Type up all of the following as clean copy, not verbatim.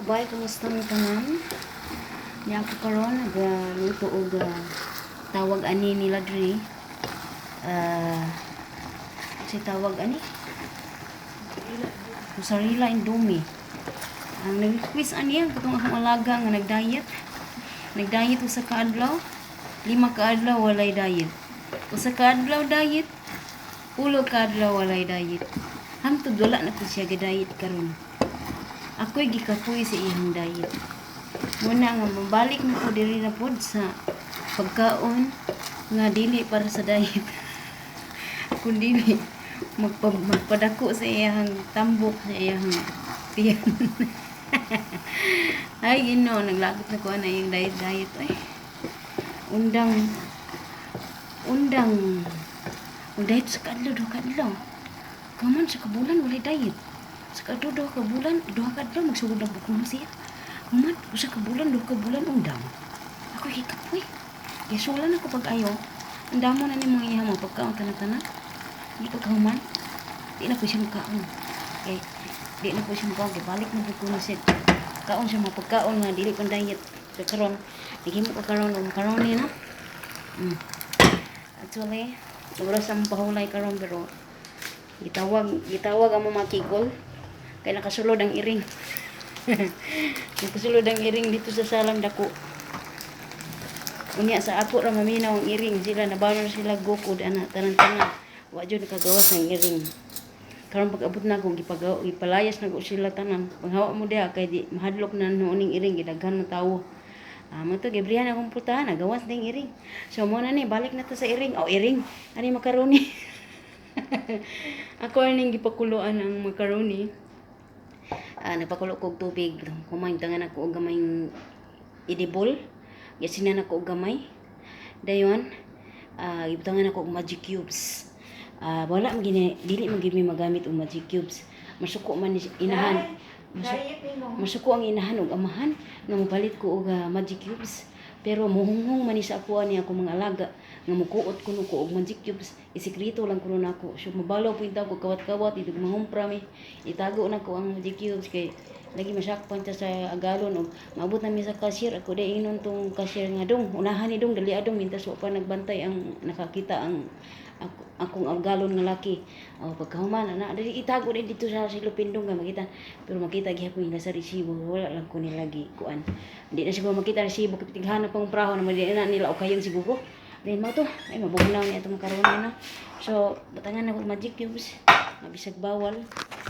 Bay, kumusta mo tanan? Niya ako karon nagaluto og tawag ani nila diri. Si tawag ani? Mozzarella Indomie. Ang nag-request ani ang katong akong alaga nga nag-diet. Nag-diet usa ka adlaw, 5 ka adlaw walay diet. Usa ka adlaw diet, 10 ka adlaw walay diet. Hangtod wala na po siya ga-diet karon. Ako'y gikapoy sa iyang diet. Muna nga mabalik na ko diri na pod sa pagkaon nga dili para sa diet, kun dili magpadako sa iyang tambok, sa iyang tiyan. Ay Ginoo, naglagot na ko ana iyang diet diet ay. Undang undang ang diet sa kadlaw, 2 ka adlaw. Kaman sa kabulan walay diet. Sa kadlaw, 2 ka bulan, 2 ka adlaw magsugod na kuno siya. Human, 1 ka bulan, 2 ka bulan undang. Ako hikapoy. Gisulan ako pag ayo. Ang damo na ni mga iha mo pagkaon tanan-tanan. Di pagkahuman. Di na po siya makaon. Kay di na po siya makaon. Kay balik na po kuno siya. Kaon siya mga pagkaon nga dili pang diet. So karon, naghimo ko karon og macaroni na. Actually, oras ang pahulay karon pero gitawag gitawag ang mga kigol kay nakasulod ang iring. Nakasulod ang iring dito sa salang dako. Unya sa ako ra maminaw ang iring, sila nabalo sila gukod ana tanan-tanan. Wa jud nakagawas ang iring. Karon pag abot na akong gipalayas na ko sila tanan. Panghawa mo diha kay di mahadlok na nooning iring, gidaghan man tawo. Ah, mo to gibrihan akong putahan, nagawas ding iring. So mo na ni balik na to sa iring. Oh, iring. Ani macaroni. Ako aning gipakuluan ang macaroni. Ah, nagpakulo ko og tubig. Kumain tangan ako og gamayng edible. Gasinan ako og gamay. Dayon, gibutangan ako og Magic Cubes. Ah, wala man gini, dili man gid mi magamit og Magic Cubes. Masuko man ni inahan. Masuko ang inahan og amahan nga mopalit ko og Magic Cubes. Pero muhunghong man ni sa ako ani ako mga alaga nga mukuot kuno ko og Magic Cubes. Isikreto lang kuno nako. So mabalaw po ko kawat-kawat dito mangumpra mi. Itago na ko ang Magic Cubes kay lagi masakpan ta sa agalon og maabot na mi sa cashier, ako dai ingnon tong cashier nga, "Dong, unahan ni dong, dali adong," mintas wa pa nagbantay ang nakakita ang ako, akong agalon nga laki. Oh, pagkahuman ana dali itago din dito sa silupin dong nga makita, pero makita gihapon nila sa resibo. Wala lang ko nila gi kuan, hindi na siguro makita resibo kay tighan pang praho na mali na nila o kayon siguro. Then mo to ay mabugnaw niya itong macaroni na. So butangan na ko Magic Cubes, mabisag bawal,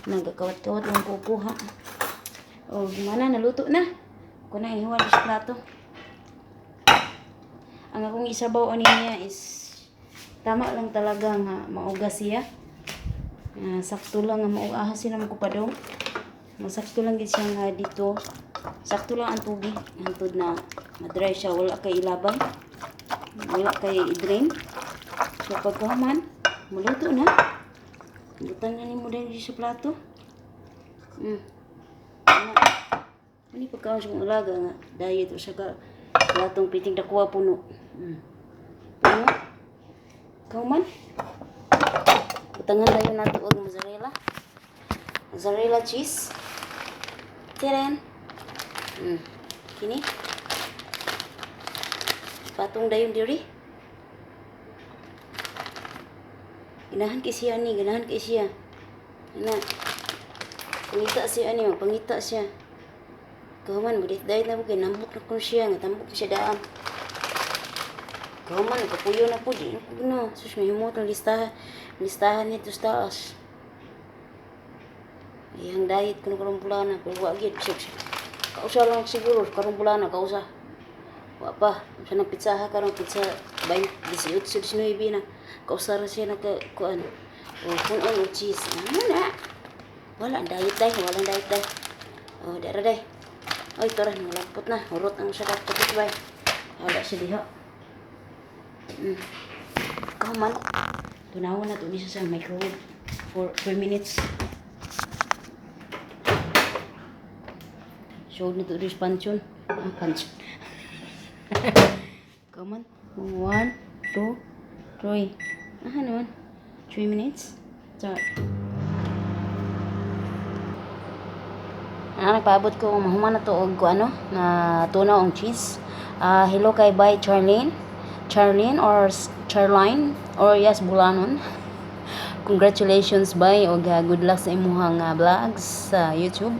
nagakawat-kawat lang kukuha. O gimana, naluto na ko na ihuwan sa plato. Ang akong isabaw ani niya is tama lang talaga nga mauga siya. Sakto lang nga mauga sila mo padong. Masakto lang gid siya nga dito. Sakto lang ang tubig hantod na ma-dry siya, wala kay ilabang. Wala kay i-drain. So pagkahuman, maluto na. Butang na nimo dahil sa plato. Ana. Ani pagkaon sa kong alaga nga diet, usa ka platong piting dakuha puno. Puno. Kauman. Butangan dayon nato og mozzarella. Mozzarella cheese. Tiren. Kini. Patong dayon diri. Ganahan kay siya ni, ganahan kay siya. Ana. Pangita siya ani, pangita siya. Kahuman, mo diet na po kay nambok na kun siya, nga tambok siya daan. Kahuman, nagkapuyo na po, di na po na. Sus, may humot ang listahan. Listahan nito sa taas. Iyang diet kuno karong bulana, pero wa gyud. Sus, kausa lang siguro, karong bulana, kausa. Wa pa, sa nang pizza karon pizza 20, 18, 19 na. Kausa ra siya naka kuan. O kun-on og cheese. Ano na? Wala ang diet day, walang diet day. O, di ra day. Ay, tara, nalagpot na. Hurot ang sa kapatid bay. Wala siya diha. Kahuman. Tunawan na to ni siya sa microwave for 3 minutes. Show na to this pansyon. Ah, pansyon. Come on. 1, 2, 3. Ah, naman. 3 minutes. So, Ah, nagpaabot ko mahuman na to og ko ano na tunaw ang cheese. Ah, hello kay bye Charlene. Charlene or Charline or yes Bulanon. Congratulations, bye, og good luck sa imuhang vlogs sa YouTube.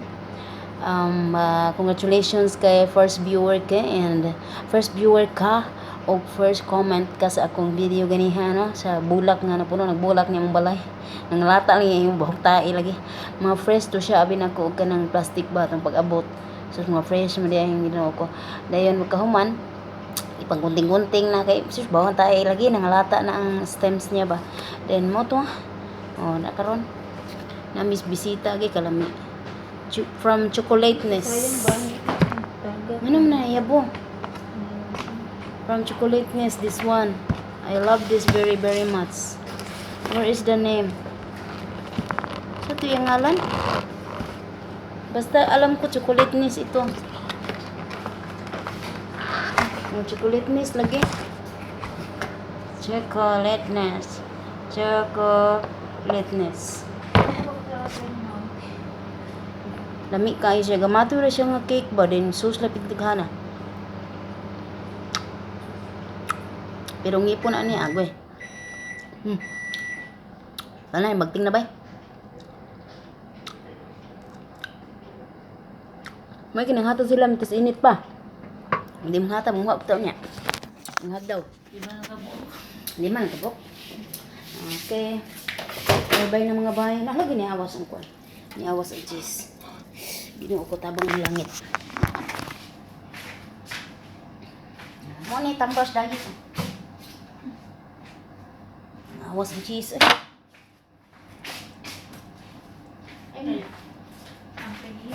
Congratulations kay first viewer ka and first viewer ka og first comment ka sa akong video ganiha, no, sa bulak nga napuno, nagbulak niya mong balay, nanglata lang yung buhok tae lagi. Mga fresh to siya, abi nako og kanang plastic ba atong pag-abot. So mga fresh man diay yung Ginoo ko. Dayon magkahuman ipanggunting-gunting na kay sus bawang tae lagi, nangalata na ang stems niya ba. Then mo to, oh, na karon na miss bisita gi kalami. From chocolateness. Sayang ba? Taga. Ano man na yabo? From chocolateness, this one. I love this very very much. Where is the name? Sa to yung ngalan? Basta alam ko chocolateness ito. Ang chocolateness lagi. Chocolateness. Chocolateness. Lami kayo siya. Gamato ra siya nga cake ba? Then sauce lapit daghana. Pero ngipon na niya, agoy. Wala na, magting na ba? May kinanghatag sila, mitas init pa. Hindi mo hatag, mga pa niya. Ang hagdaw. Di ba nakabuo? Hindi man, kabok. Okay. Bye-bye na, mga bahay. Nalagi ni awas ang kuwan. Ni awas ang cheese. Ginoo ko, tabang ang langit. Mo ni tambas dagit. Awas ang cheese. Eh. Ay, Ang pagi.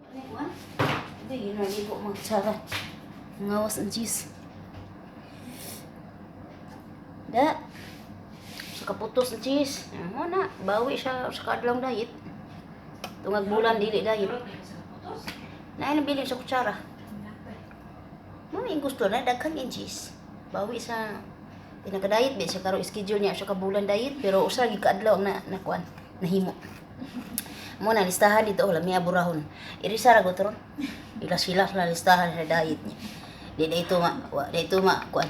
ano kuwan? Hindi, yun ang libo mga kutsara. Ang awas ang cheese. Da. Sa kaputos ang cheese. Mo na, bawi siya sa kaadlong diet. Tungag bulan dili diet. Putos? Naay nabili sa kutsara. Mo yung gusto na daghan yung cheese. Bawi sa pinaka-diet ba siya karon, schedule niya siya ka bulan diet, pero usa gyud ka adlaw ang na nakuan nahimo. Mo na listahan dito, wala miya burahon. Irisa ra gud ron. Ilas-ilas na listahan sa diet niya. Di na ito ma, wa, di ito ma kuan.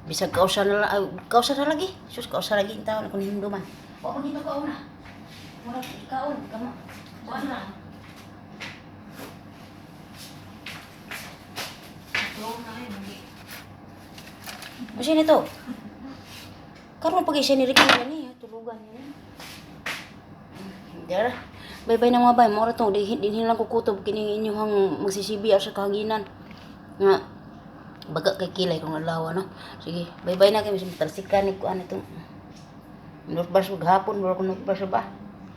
Bisag kausa na lang, ay, kausa na lagi. Sus, kausa lagi in taon ako nihimduman. Wa ko nito kaon na. Mura kaon kamo. Kuan ra. Na yun. Hindi. Ano nito? Karon pag siya ni Ricky na ni, tulugan niya. Dara. Bye-bye na, mga bay. Mora to, di din lang kukutob kini inyong magsisibi sa kahanginan. Nga baga kay kilay kung adlaw, no. Sige, bye-bye na kay mas talsikan ni kuan itong Nurtbrush maghapon, mura ko nurtbrush ba.